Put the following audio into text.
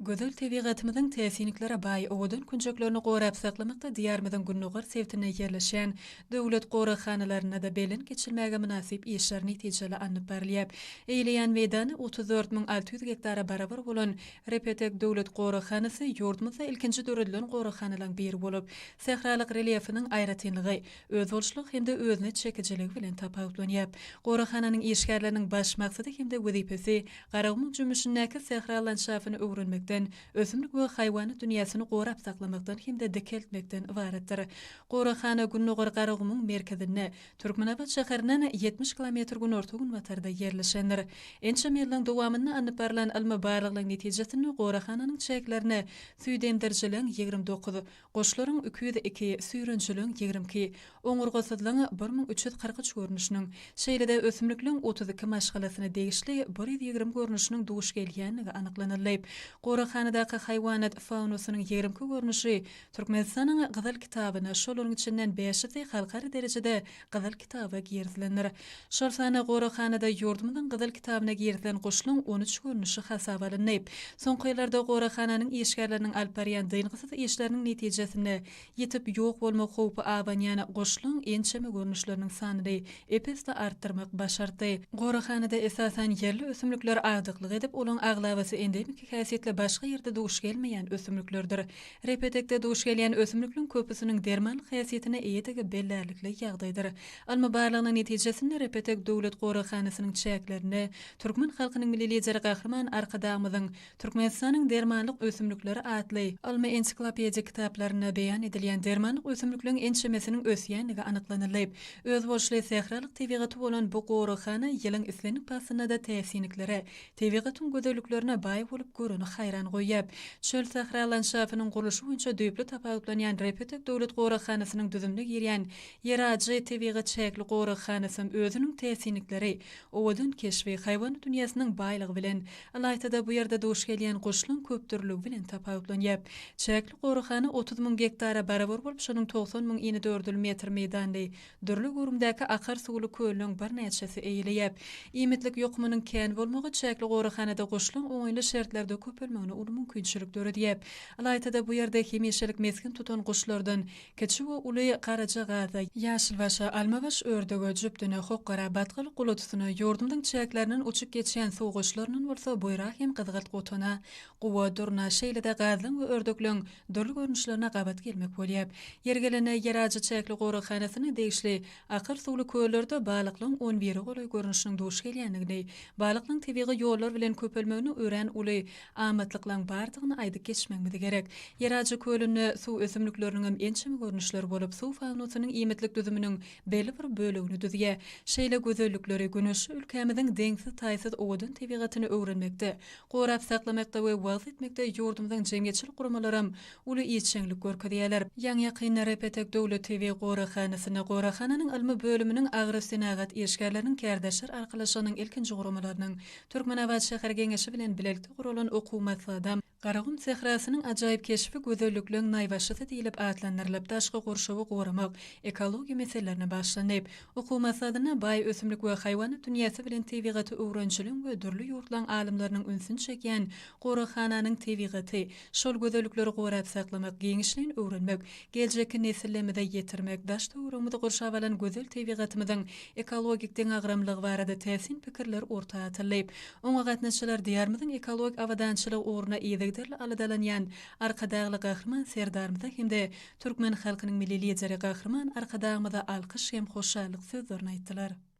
Gözel tebigatymyzyň täsinliklere baý owadan künjeklerini gorap saklamakda Diýarymyzyň gündogar sebitinde ýerleşýän döwlet goraghanalarynda-da belent geçilmäge mynasyp işler netijeli alnyp barylýar. Eýeleýän meýdany 34 600 gektara barabar bolan Repetek döwlet goraghanasy ýurdumyzda ilkinji döredilen goraghanalaryň biri bolup, sähralyk relýefiniň aýratynlygy, özboluşlygy hem-de özüne çekijiligi bilen tapawutlanýar. Goraghananyň işgärleriniň baş maksady hem-de wezipesi Garagumuň jümmüşindäki sähra landşafyny öwrenmekden, ösümlik we haýwanat dünýäsini gorap saklamakdan hem-de dikeltmekden ybaratdyr. Goraghana Gündogar Garagumuň merkezinde, Türkmenabat şäherinden 70 kilometr günorta-günbatarda ýerleşendir. Ençeme ýyllaryň dowamynda alnyp barlan ylmy barlaglaryň netijesinde goraghananyň çäklerinde süýdemdirijiligiň 29, Guşlaryň 202, süýrenjiligiň 22, oňurgasyzlygyň 1343 görnüşiniň, şeýle-de ösümlikleň 32 maşgalasyna degişli 120 görnüşiniň duş gelýändigi anyklanyldy. Goraghanadaky haýwanat faunasynyň 22 görnüşi Türkmenistanyň Gyzyl kitabyna, şolaryň içinden bäşisi halkara derejede Gyzyl kitaba girizilendir. Şol sanda goraghanada ýurdumyzyň Gyzyl kitabyna girizilen guşlaryň on üç görnüşi hasaba alyndy. Soňky ýyllarda goraghananyň işgärleriniň alyp barýan dyngysyz işleriniň netijesinde ýitip ýok bolmak howpy abanýan guşlaryň ençeme görnüşleriniň sanyny ep-esli artdyrmak başartdy. Goraghanada esasan ýerli ösümlikler agdyklyk edip, olaryň aglabasy endemiki häsiýetli başga ýerde duş gelmeýän ösümliklerdir. Repetekde duş gelýän ösümlikliň köpüsiniň dermanlyk häsiýetine eýedigi bellärlikli ýagdaýdyr. Ylmy barlagynyň netijesinde Repetek döwlet goraghanasynyň çäklerinde türkmen halkynyň Milli Lideri Gahryman Arkadagymyzyň Türkmenistanyň dermanlyk ösümlikleri atly ylmy-ensiklopedik kitaplarynda beýan edilýän dermanlyk ösümlikleň ençemesiniň ösýändigi anyklanyldy. Özboluşly sähralyk tebigaty bolan bu goraghana ýylyň islendik paslynda-da täsinliklere, Tebigatyň gözelliklerine baý bolup göreni haýran goýýar. Çöl-sähra landşafynyň gurluşy boýunça düýpli tapawutlanýan Repetek döwlet goraghanasynyň düzümine girýän Ýerajy tebigy çäkli goraghanasam özüniň täsinlikleri, owadan keşbi, haýwanat dünýäsiniň baýlygy bilen, ylaýta-da bu ýerde duş gelýän guşlaň köpdürlüligi bilen tapawutlanýar. Çäkli goraghana 30 müň gektara barabar bolup, şonuň 90 müň inedördül metr meýdanyny Dürli göwrümdäki akar suwly kölleriň birnäçesi eýeleýär. Iýmitlik ýokumynyň kän bolmagy çäkli goraghanada guşlaryň oňaýly şertlerde köpelmegine uly mümkinçilik döredýär. Ylaýta-da bu ýerde hemişelik mesgen tutan guşlardan kiçi we uly garaja gaza, ýaşylbaşa, almabaş ördege, jübtüne, hokgara, batgalyk gulatysyna, ýurdumyzyň çäklerinden uçup geçýän suw guşlaryndan bolsa buýra hem gyzgylt gotana, guwa, durna, şeýle-de gazlaň we ördekleň dürli görnüşlerine gabat gelmek bolýar. Ýeri gelende, Ýerajy çäkli goraghanasyna degişli akar suwly köllerde balyklaryň on bire golaý görnüşiniň duş gelýändigini, balyklaryň tebigy ýollar bilen köpelmegine örän uly amatlyklaryň bardygyny aýdyp geçmegimiz gerek. Ýerajy kölünde suw ösümlikleriniňem ençeme görnüşleri bolup, suw faunasynyň iýmitlik düzüminiň belli bir bölegini düzýär. Şeýle gözellikleri, güneşli ülkämiziň deňsiz-taýsyz owadan tebigatyny öwrenmekde, gorap saklamakda we wagyz etmekde ýurdumyzyň jemgyýetçilik guramalaram uly işjeňlik görkezýärler. Ýaňy-ýakynda Repetek döwlet tebigy goraghanasynda goraghananyň ylmy bölüminiň agrosenagat işgärleriniň kärdeşler arkalaşygynyň ilkinji guramalarynyň Türkmenabat şäher Geňeşi bilen bilelikde guralan okuw maslahatam Garagum sährasynyň ajaýyp keşbi gözellikleň naýbaşysy diýlip atlandyrylyp, daşky gurşawy goramak, ekologiýa meselelerine bagyşlandy. Okuw maslahatyna baý ösümlik we haýwanat dünýäsi bilen tebigaty öwrenijiligiň we dürli ýurtlaryň alymlarynyň ünsüni çekýän goraghananyň tebigaty, şol gözellikleri gorap saklamak, giňişleýin öwrenmek, geljekki nesillerimize ýetirmek, daş-töweregimizi gurşap alan gözel tebigatymyzyň ekologik deňagramlylygy barada täsin pikirler orta atyldy. Oňa gatnaşyjylar Diýarymyzyň ekologik abadançylygy ugrunda yzygiderli aladalanýan Arkadagly Gahryman Serdarymyza hem-de Türkmen halkynyň Milli Lideri Gahryman Arkadagymyza alkyş hem hoşallyk sözlerini aýtdylar.